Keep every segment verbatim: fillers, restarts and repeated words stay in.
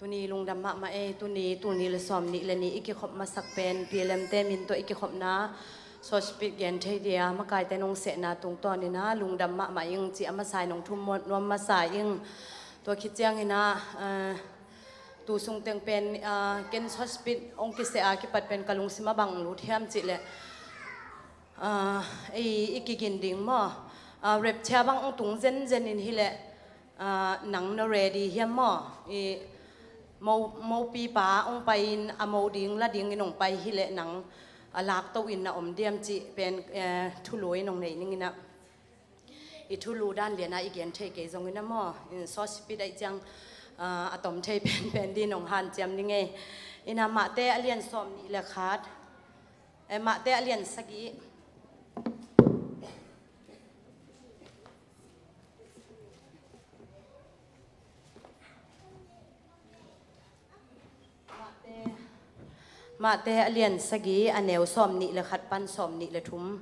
Tuni lungdam mahmah ei, tuni tul nih le sawm nih le nih i kikhop masak pen P L M te min tawh i kikhopna sawspit gen thei dia makaite nong sehna tungtawnin ah lungdam mahmah ing ci a masa in hong thum nuam masa ing. Tua khit ciangin ah, eh, tu sung teng pen, ah, ken sawspit hong kiseh a kipat pen ka lungsim a bang lut hiam cih leh, ah, ei i kigin ding maw? Ah, rapture bang hong tung zenzen in hi leh, ah, nang na ready hiam maw? I mo, mopipa hong pai in a mo ding la dingin hong pai hi leh nang a lak to in na om diam cih pen, eh, thulu in hong nei ning in ah. I thulu dan lian ah i gen thei kei zongin ah maw? In sawspit ah i ciang, ah, a tom thei penpen din hong hanciam ning ei. In ah Mate a lian sawm nih le khat. Eh, Mate a lian sagih. Mate a lian sagih a neu sawm nih le khat pan sawm nih le thum.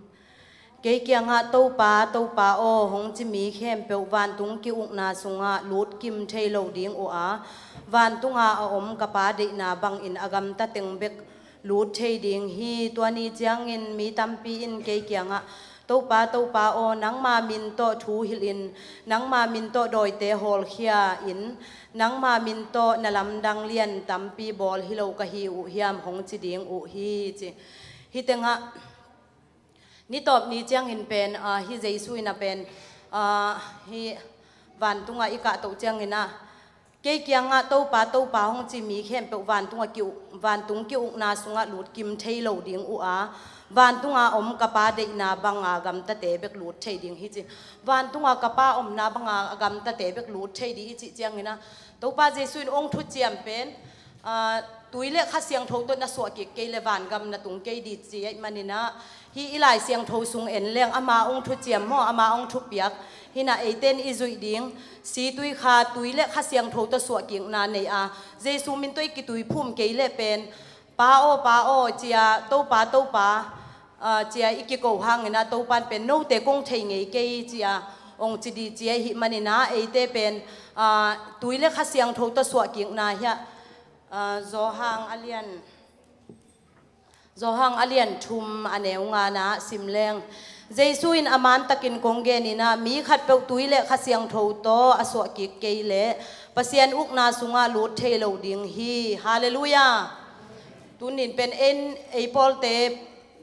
Kei kiangah Topa, Topa aw, hong ci mi khempeuh vantung ki-ukna sungah lut kim thei lo ding uh a, vantunga a om ka Pa deihna bangin a gamta teng bek lut thei ding hi. Tua ni ciangin mi tampi in kei kiangah Topa, Topa aw, nangma min tawh thu hilhin, nangma min tawh dawite hawlkhia in, nangma min tawh na lamdang lian tampi bawl hi lo ka hi uh hiam hong ci ding uh hi ci. Hih tengah ni tawp ni ciangin pen, ah, hih Jesu in ah pen, ah, hih vantungah i kahtoh ciangin ah, kei kiangah Topa, Topa hong ci mi khempeuh vantung a ki-uk, vantung ki-ukna sungah lut kim thei lo ding uh a, vantunga om ka Pa deihna banga gamtate bek lut thei ding hi ci. Vantunga ka Pa omna banga gamtate bek lut thei ding i cih ciangin ah, Topa Jesu in hong thuciam pen, ah, tui le Kha Siangtho tawh na suah kik kei le vangam na tung kei ding ci ahih manin ah, hih i Lai Siangtho sung en leng ama hong thuciam maw, ama hong thupiak hi in ah eite in i zuih ding, si tui kha, tui le Kha Siangtho tawh suah kikna nei a, Jesu min tawh i kitui phum kei leh pen, Pa aw, Pa aw, ci a, Topa, Topa, ah, ci a i kiko hangin ah Topa in pen note kong thei ngei kei ci a hong ci ding ci ahih manin ah eite pen, ah, tui le Kha Siangtho tawh suah kikna hi a, ah, Johan a lian Johan a lian thum a neu ngana ah sim leng. Jesu in a mantakin kong genin ah, mi khatpeuh tui le Kha Siangtho tawh a suah kik kei leh Pasian ukna sungah lut thei lo ding hi. Halleluiah. Tunin pen en ei pawlte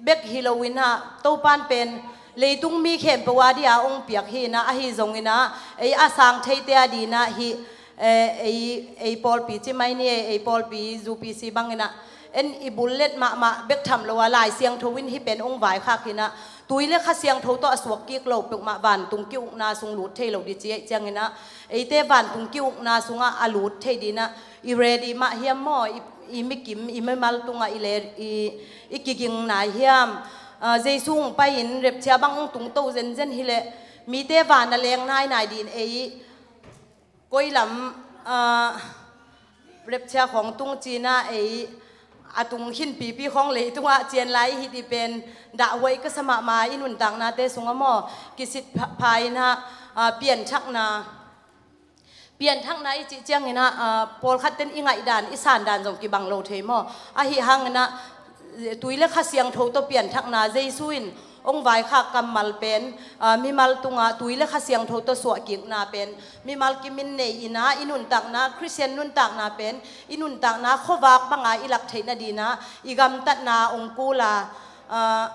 bek hi lo in ah, Topa in pen leitung mi khempeuh a dia hong piak hi in ah, ahi zongin ah ei a sang theite a din ah hih, eh, ei, ei pawlpi ci mai ni, ei pawlpi U P C bangin ah en i bullet mahmah bek tham lo a, Lai Siangtho in hih pen hong vaikhak hi in ah, tui le Kha Siangtho tawh a suak kik lo peuhmah vantung ki-ukna sung lut thei lo ding ci ahih ciangin ah, eite vantung ki-ukna sungah a lut thei ding in ah i ready mah hiam maw? I, i mikim, i mimal tungah i le, i, i kigingna hiam? Ah, Jesu hong pai-in rapture bang hong tungto zenzen hi leh mite van a leng nainai ding in ei koi lam, ah, rapture khawng tung ci in ah ei a tung khin pipi khawng leitungah cian lai hi ding pen dahhuai ka sa mahmah, i nuntaknate sungah maw? Kisit pha, pha in ah, ah, pianthakna, pianthakna i cih ciangin ah, ah, pawlkhat ten i ngaihdan, i sandan zong kibang lo thei maw? Ahi hangin ah tui le Kha Siangtho tawh pianthakna, Jesu in hong vaikhak kammal pen, ah, mimal tungah tui le Kha Siangtho tawh suah kikna pen mimal kimin nei in ah, i nuntakna, Khristian nuntakna pen i nuntakna khuavak banga i lak theih nading in ah i gamtatna hong kul a, ah,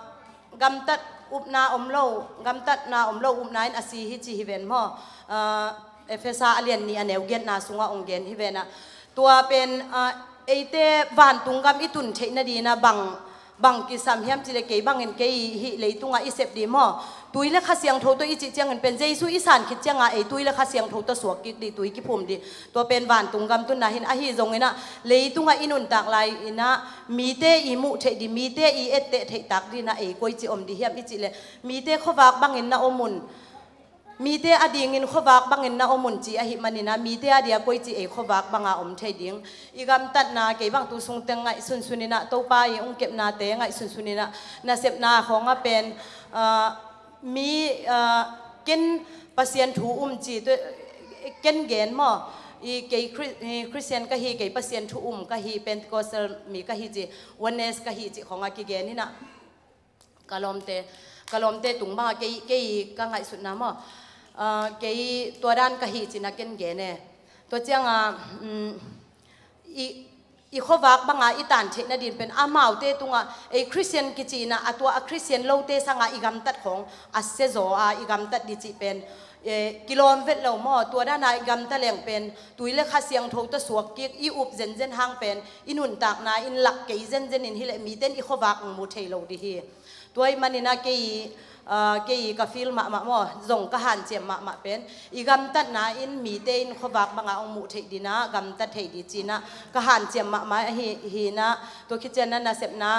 gamtat upna om lo, gamtatna om lo upna in a si hi ci hi ven maw? Ah, Efesa a lian nih a neu giatna sungah hong gen hi ven ah. Tua pen, ah, eite vantung gam i tun theih nading in ah bang, bang kisam hiam cih leh kei bangin kei hih leitungah i sep ding maw? Tui le Kha Siangtho tawh i cih ciangin pen Jesu i san khit ciangah ei tui le Kha Siangtho tawh suak kik ding, tui kiphum ding. Tua pen vantung gam tunna hi in, ahi zongin ah leitungah i nuntak lai in ah mite i muh theih ding, mite i etteh theih tak ding in ah ei koici om ding hiam i cih leh mite khuavak bangin na om un. Mite a dingin khuavak bangin na om un ci ahih manin ah, mite a dia koici ei khuavak banga om thei ding? I gamtatna, kei bang tu sungteng ngaihsunsun in ah, Topa i hong kepnate ngaihsunsun in ah, nasepna khawng ah pen, ah, mi, ah, ken Pasian thu um ci, ken gen maw? i kei Chri-, i Christian ka hi, kei Pasian thu um ka hi, Pentecostal mi ka hi ci, Oneness ka hi ci khong a kigen hi na. Ka lawmte, ka lawmte tung banga kei, kei ka ngaihsutna maw. Ah, kei tua dan ka hi cina ken gen e. Tua cianga, um, i, i khuavak banga i tan theih nadin pen amaute tunga ei Christian kici ina a tua a Christian lote sanga i gamtat khong a sia zaw a i gamtat di cih pen, eh, kilawm vet lo maw. Tua dana i gamta leng pen tui le kha siangtho ta suak kik i up zenzen hang pen i nuntakna in lak kei zenzen in hileh miten i khuavak ong mu thei lo di hi. Tua i manina kei, ah, kei ka feel mahmah maw, zong ka hanciam mahmah pen i gamtatna in mite in khuavak banga ong muh theih dina gamta thei di cina ka hanciam mahmah hi, hina. Tua khician na nasepna,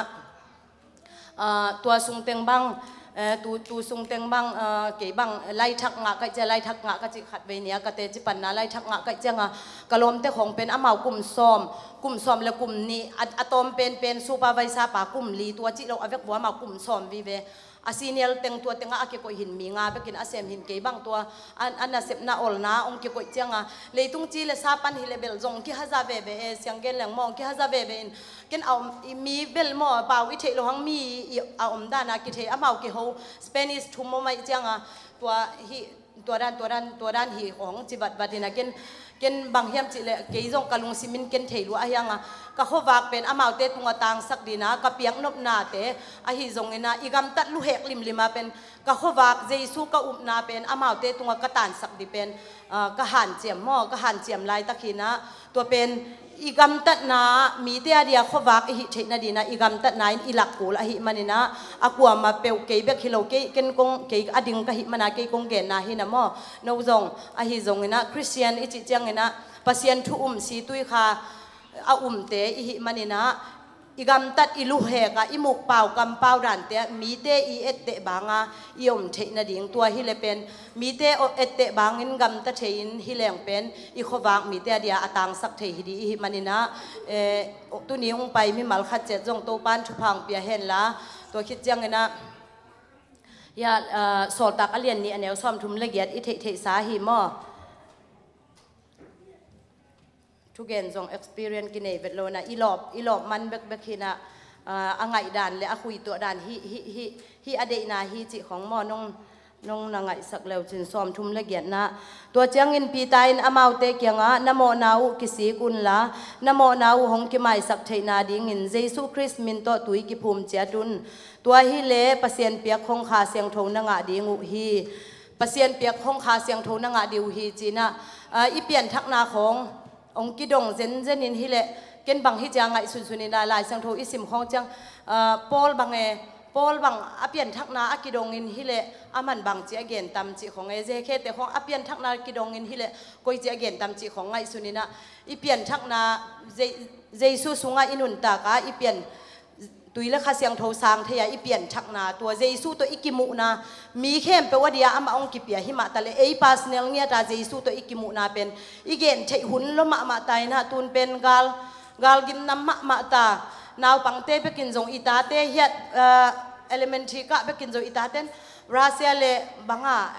ah, tua sungteng bang, eh, tu, tu sungteng bang, ah, kei bang laithak ngah kaih cia, laithak ngah ka cih khat vei nia ka teci panna laithak ngah kaih cianga ka lawmte khong pen amau kum sawm, kum sawm le kum nih, a, a tawm penpen supervisor pa kum li tua cih lo a vek vua amau kum sawm vive. A senior teng tua tengah a kikoih hin mi nga bekin a sem hin kei bang tua a, a nasepna olna ong kikoih cianga leitung ci le sa pan hi le bel zong kihaza veve e, siang gen leng mawng kihaza veve in ken a om, i mi bel maw pau i theih lo hang mi i a om dana kithei amau kiho Spanish thum maw mai cianga tua hi tua dan, tua dan, tua dan hi khong ci vatvat ina ken, ken bang hiam cih leh kei zong ka lungsimin ken thei lua ahi hanga ka khuavak pen amaute tunga tangsak dina ka piaknopnate ahi zongina i gamtat luhek limlima pen ka khuavak Jesu ka upna pen amaute tunga ka tansak di pen, ah, ka hanciam maw, ka hanciam laitak hina. Tua pen i gamtatna mite a dia khuavak i hih theih nadina i gamtatna in i lak kul ahi manina a kuama peuh kei bek hi lo kei ken kong kei a ding ka hih mana kei kong genna hina maw. No zong ahi zongina Christian i cih ciangina Pasian thu um si tui kha a umte i hih manina i gamtat i luheka i mukpau kampau dante mite i etteh banga i om theih nading tua hi le pen mite etteh bangin gamta thei in hi leng pen i khuavak mite a dia a tangsak thei hi di i hih manina, eh, tuni ung pai mimal khat cet zong Topan thupha ong pia henla tua khit ciangina ya, ah, Sawltak a lian nih a neu sawmthum le giat i theih theihsa hi maw. Thugen zong experience kinei vet lo na i lawp, i lawp man bekbek hina, ah, a ngaihdan le a khuituah dan hi, hi, hi, hi a deihna hi cih khong maw nong, nong na ngaihsak leu cin sawmthum le giatna. Tua ciangin Peter in amaute kiangah na mawhna uh kisik unla na mawhna uh hong kimaisak theihna dingin Jesu Khrist min tawh tui kiphum ciat un. Tua hi le Pasian piak hong kha siangtho na ngah ding uh hi. Pasian piak hong kha siangtho na ngah ding uh hi cina, ah, i pianthakna khong ong kidong zenzen in hileh ken bang hi cia ngaih sunsun in a Lai Siangtho i sim khong ciang, ah, Paul bang e, Paul bang a pianthakna a kidong in hileh a man bang ci a gen tam cih khong e, Zekhe te khong a pianthakna kidong in hileh koi ci a gen tam cih khong ngaihsun in a i pianthakna Je-, Jesu sungah i nuntak a i pian tui le kha siangtho sang thei a i pianthakna tua Jesu tawh i kimuhna mi khempeuh a dia amah ong kipia hi mah ta le ei personal ngiat a Jesu tawh i kimuhna pen i gen theih hun lo mahmah ta in a tun pen gal, gal gimnam mahmah ta naupangte bekin zong i tate hiat, ah, elementary kah bekin zong i taten Russia le banga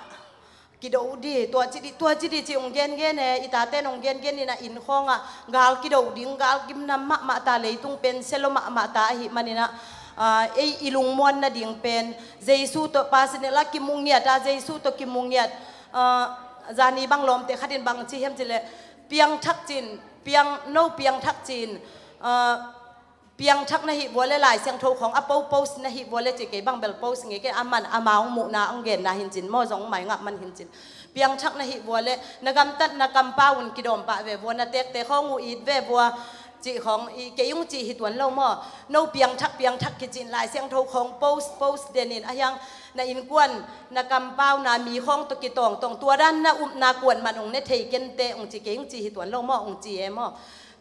kido di, tua ci di, tua ci di ci ong gengen e, i taten ong gengen in a inn khawngah gal kido ding, gal gimnam mahmah ta leitung pen sia lo mahmah ta ahi manina, ah, ei i lungmuan nading pen Jesu tawh personal a kimu ngiat a, Jesu tawh kimu ngiat, ah, zani bang lawmte khatin bang ci hiam ci le piangthak cin, piang, no piangthak cin, ah, piangthak na hih vua le Lai Siangtho khong a po post na hih vua le ci kei bang bel post ngei kei a man amau muhna ong genna hincin maw zong mai ngah man hincin. Piangthak na hih vua le na gamtat na kampau un kidawm pah ve vua na tekte khong uh it ve vua cih khong i kei ung cih hi tuan lo maw. No piangthak piangthak kicin Lai Siangtho khong post post denin a hiang na innkuan na kampau na mi khong tawh kitawngtawng tua dan na upna kuan man ong ne thei kente ong ci kei ung cih hi tuan lo maw ong ci e maw.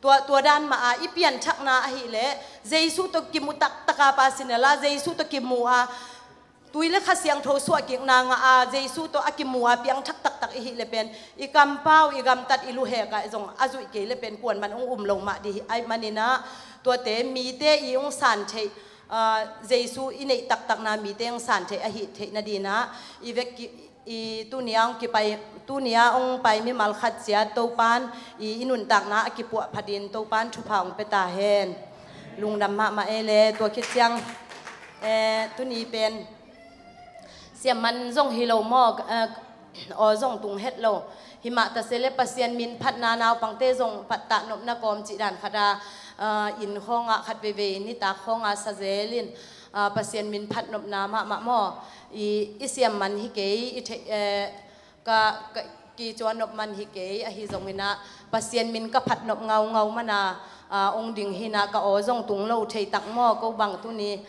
Tua, tua dan mah a i pianthakna ahih leh Jesu tawh kimu taktaka personal a Jesu tawh kimu a tui le kha siangtho suahkikna ngah a Jesu tawh a kimu a piangthak taktak i hih le pen i kampau i gamtat i luhek ah zong a zuih kei le pen kuan man ong um lo mah di hi ai manina tuate mite i ong san theih, ah, Jesu i neih taktakna mite ong san theih ahi theih nadina i vek ki I tuni a hong kipai, tuni a hong pai mimal khat ciat Topan i, i nuntakna a kipuah phatin Topan thupha hong pia ta hen. Lungdam mahmah ei le. Tua khit ciang, eh, tuni pen siamman zong hi lo maw, eh, aw zong tung het lo. Himah ta se le Pasian min phatna naupangte zong phattah nopna kawm cih dan khat a, eh, inn khawngah khat veivei nitak khawngah sa zelin, eh, Pasian min phat nopna mahmah maw. I, i siamman hi kei, i thei, eh, ka, ka kicuan nop man hi kei, ahi zongin ah Pasian min ka phat nop ngaungau mana, ah, ong ding hi na ka aw zong tung lo thei tak maw, ko bang tuni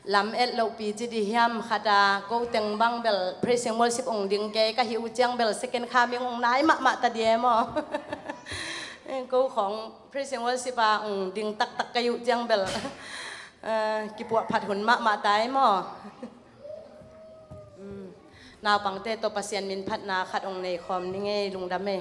lam et lohpi ci di hiam khat a, ko teng bang bel praise and worship ong ding kei ka hi uh ciang bel second coming ong nai mahmah ta di e maw. Ko khawng praise and worship a ong ding taktak ka hi uh ciang bel, eh, kipuah phat hun mahmah ta e maw. Naupangte tawh Pasian min phatna khat ong nei khawm ni ngei, lungdam e.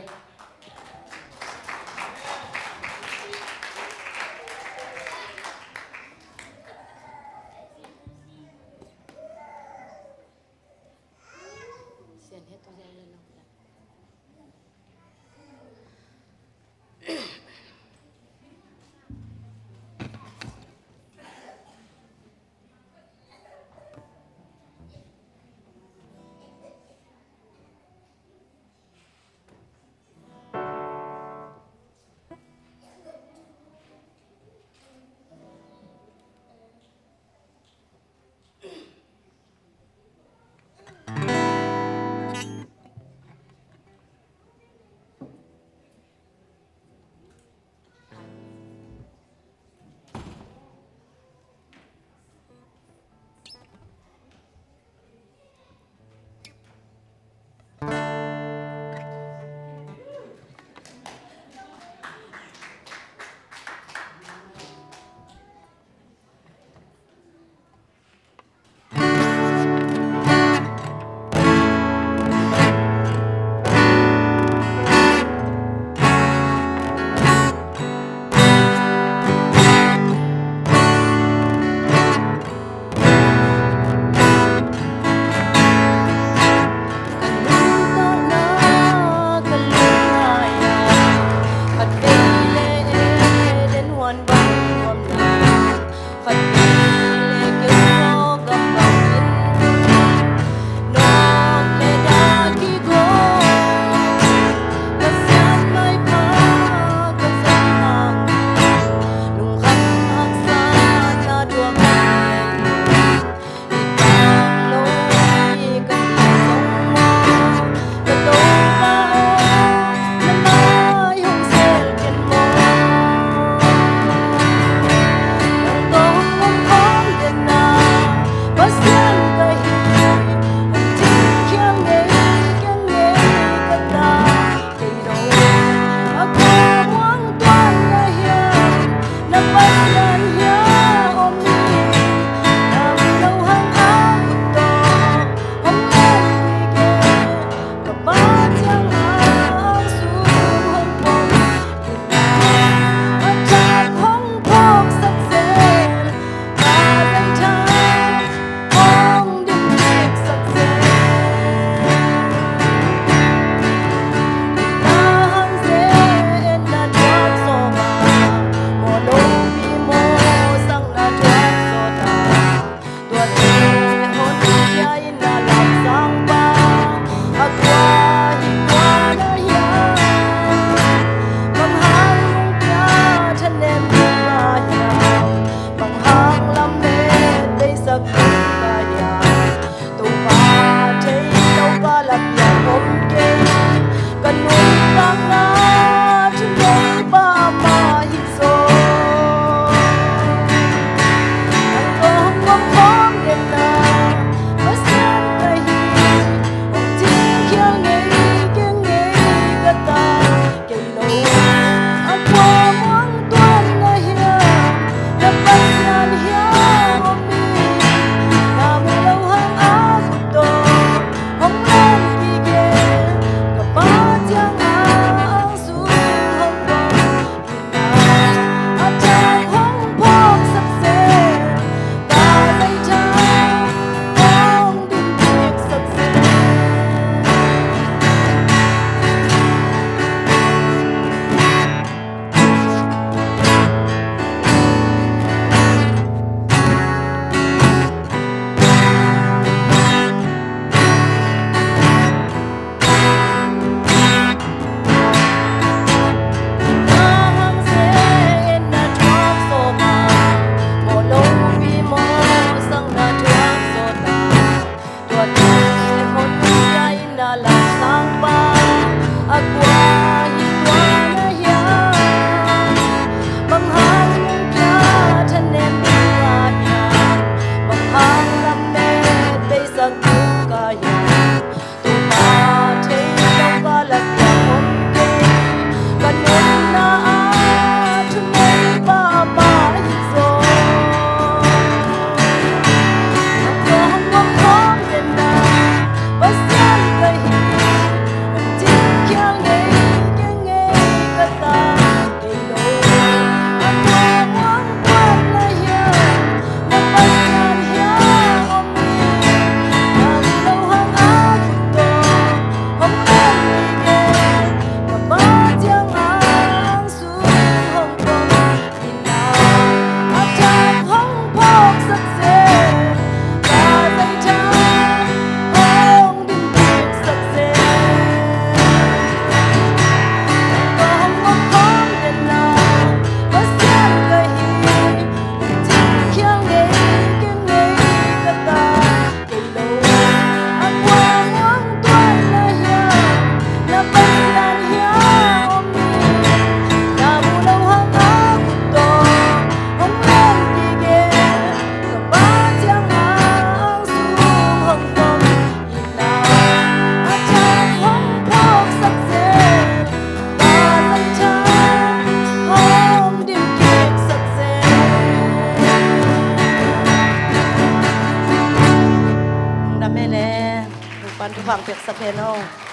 Amen. Topa'n thupha piaksak hen aw.